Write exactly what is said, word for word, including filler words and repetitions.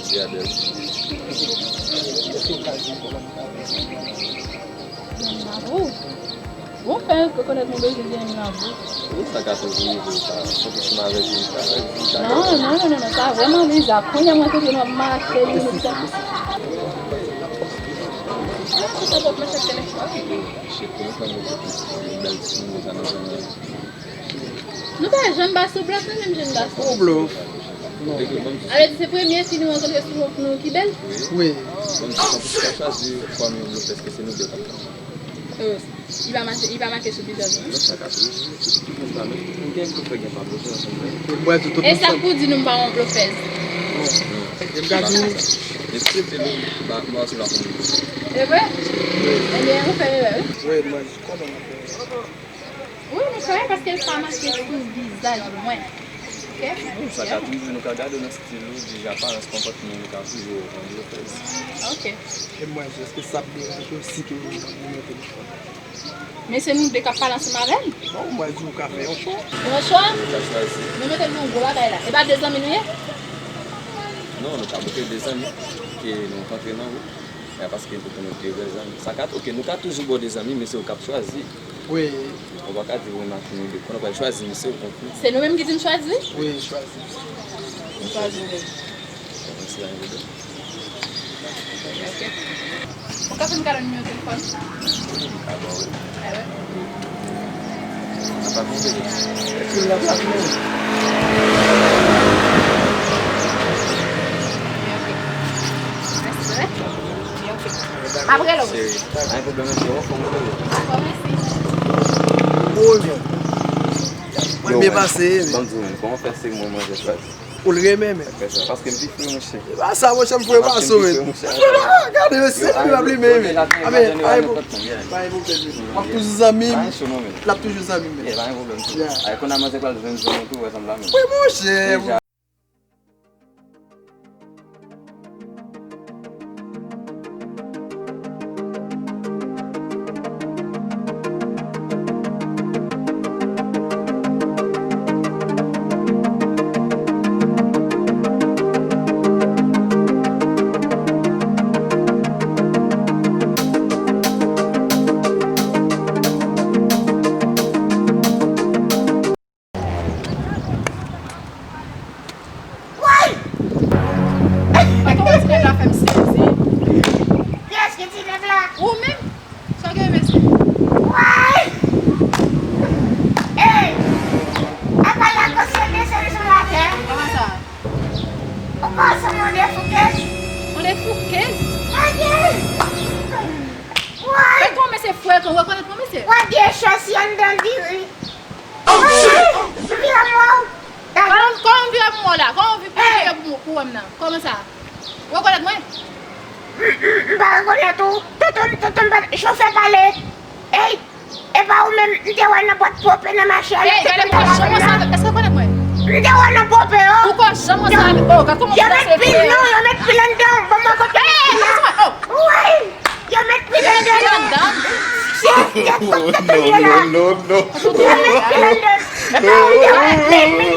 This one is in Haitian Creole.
Jade. Bon, fè rekonèt mwen bezwen gen nan bouch. Wi, sa ka toujou rive, sa. Sèke si m avèti, sa, sa, sa. Non, non, non, non, non, sa vrèman bizarre. Kounye a mwen tande m ap mache, li, li, sa. Ah, se sa, bon, mwen chèche telefòn. Chèche telefòn, mwen chèche bèl ti moun, sa, nan zòn nan. Nou pa janm ba sou blòf, nou menm jèn gason. Ou blòf. Alè di se premye fi nou rankontre sou blòf nou ki bèl? Wi. Bon, se konplis pa chwazi pami yon blòf, èske se nou de k ap fè? Euh, li pa mache, li pa make sou vizaj ou, non? Non, sa ka sou vizaj, se tout moun sa, men m gen blòf, gen pa blòf ansanm, men. E sa k pou di nou m pa yon blòfèz? Non. E m ka di w. Espe te nou, ba, ba sou la konbite. E vre? Wi. Ebyen, ou fè erè, wi. Wi, mwen konnen mwen fè erè. Wi, nou fè, paske l pa make sou vizaj mwen. Ok? Sa ka toujou, nou ka gade w nan stil ou, deja aparans konpòtman w, nou ka toujou wè w kòm blòfèz. Ok. E mwen, èske sa ap deranje w si ke mwen pran nimewo telefòn? Men se nou de k ap pale ansanm avè l. Bon, mwen di w ka fè yon chwa. Yon chwa? Ou ka chwazi. Nou mete l nan yon gwo bagay la. E pa de zanmi nou ye? Non, nou ka bouke de zanmi ke nou rankontre nan wout. E paske nou konnen de vrè zanmi. Sa ka, ok, nou ka toujou ba w de zanmi, men se ou k ap chwazi. Wi. Ou pa ka di, wi, m ak nou de. Konnen w pral chwazi misye, ou konprann? Se nou menm ki di n chwazi? Wi, chwazi. N chwazi ou menm. Bon, mèsi, anyen de. Ok. Ou ka fè m kado nimewo telefòn? Ka ba w. Ah, wi. Sa pa konplike. Èske l la plat menm? Ok. Mèsi, bebe. Ok. M ap rele w. Cheri, pa gen pwoblèm, cheri. Ou anfòm, ou rele. Dakò, mèsi. Woy, men. Mwen byen pase, men. Ban m di w, men, kòman fè se mwen manje sa? Ou l renmen, men. Fè sa, paske m pi fre, monchè. E pa sa, monchè, m fre pa sou, men. Gade, men, se li m ap limen, men. A, men, pa gen pwoblèm, men. M ap toujou zanmi m. L ap toujou zanmi m, men. Ay, kounye a manzè pral jwenn zanmi tou, wè zanmi la, men. Wi, monchè. Woy! Mwen kòmanse fè la fè m sezi. Kiyès ki ti nèg la? Ou menm? Sa w gen mesye? Woy! Ey! Apa la kòse de solution la tè? Kòman sa? Ou panse mwen defoukez? Mwen defoukez? Woy! Mwen kòmanse frekan, ou rekonèt mwen, mesye? Woy, de chòs anndan diri. Kòman, kòman w vire pou mwen la? Kòman w vire pou mwen, pou wè m nan? Kòman sa? Ou rekonèt mwen? M pa rekonèt ou. Tonton, tonton, chofè pale. Ey, e pa ou menm, m te wè nan bwat ponpe nan mache a. Ey, gade pou kò janm ansanm avèk, èske w rekonèt mwen? M te wè nan ponpe, o. Pou kò janm ansanm avèk, o, gade kòman w met pil, non, yo met pil anndan. Ban mwen kote yo met pil la. Ey, lèse mwen, o. Woy! Yo met pil anndan. Yo met pil anndan. Chèf, tèt kòk tèt ou ye la. Non, non, non. Yo met pil anndan. Epa ou te wè, men, men.